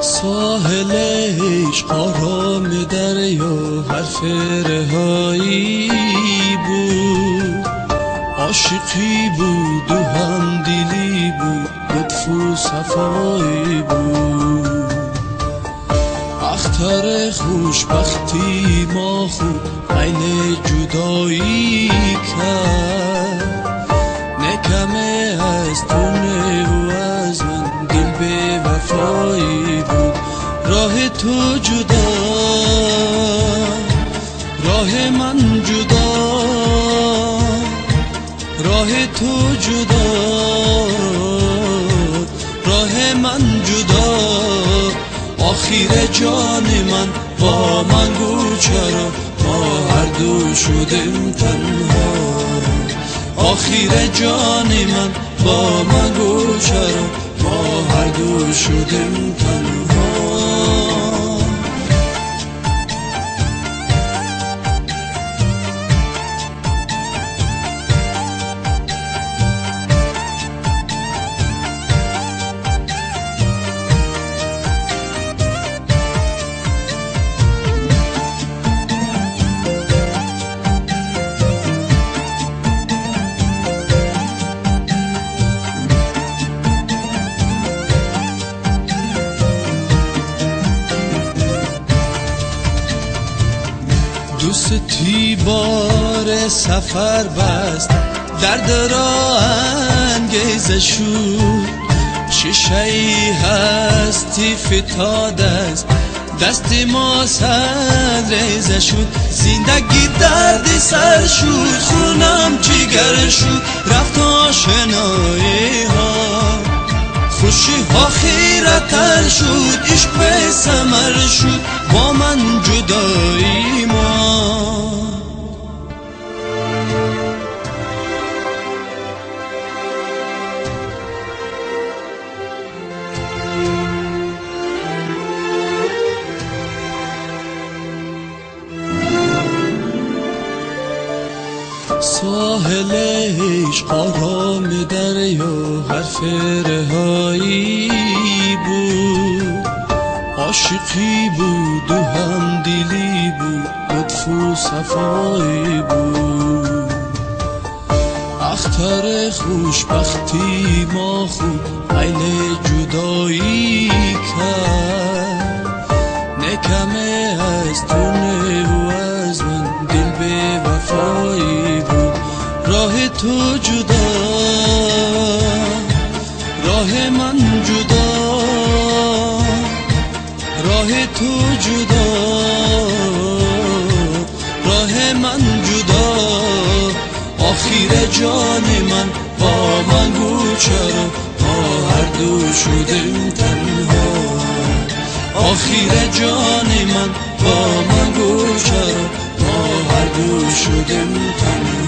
ساحل عشق آرام دریا حرف رهایی بود، عاشقی بود و همدلی بود، لطف و صفایی بود. اختر خوشبختی ما خود عین جدایی کرد، نه کمه از تو نه و از من دل به وفایی بود. راه تو جدا راه من جدا، راه تو جدا راه من جدا. آخیر جان من با من گو چرا ما هر دو شدیم تنها. آخیر جان من با من گو چرا ما هر دو شدیم تنها. دوستی بار سفر بست، درد را انگیزه شد، شیشه هستی فتاد است، دست ما سر ریزه شد. زندگی درد سر شد، خونم جگر شد، رفت آشنایی ها، خوشی ها خیره تر شد، عشق به ثمر شد، با من جدایی ما. ساحل عشق آرام دریا حرف رهایی بود، عاشقی بود و همدلی بود، لطف و صفایی بود. اختر خوشبختی ما خود عین جدایی کرد، نه کمه از تو نه و از من دل به وفایی بود. راه تو جدا راه من جدا، راه تو جدا راه من جدا. آخیر جان من با من گو چرا ما هر دو شدیم تنها. آخیر جان من با من گو چرا ما هر دو شدیم تنها.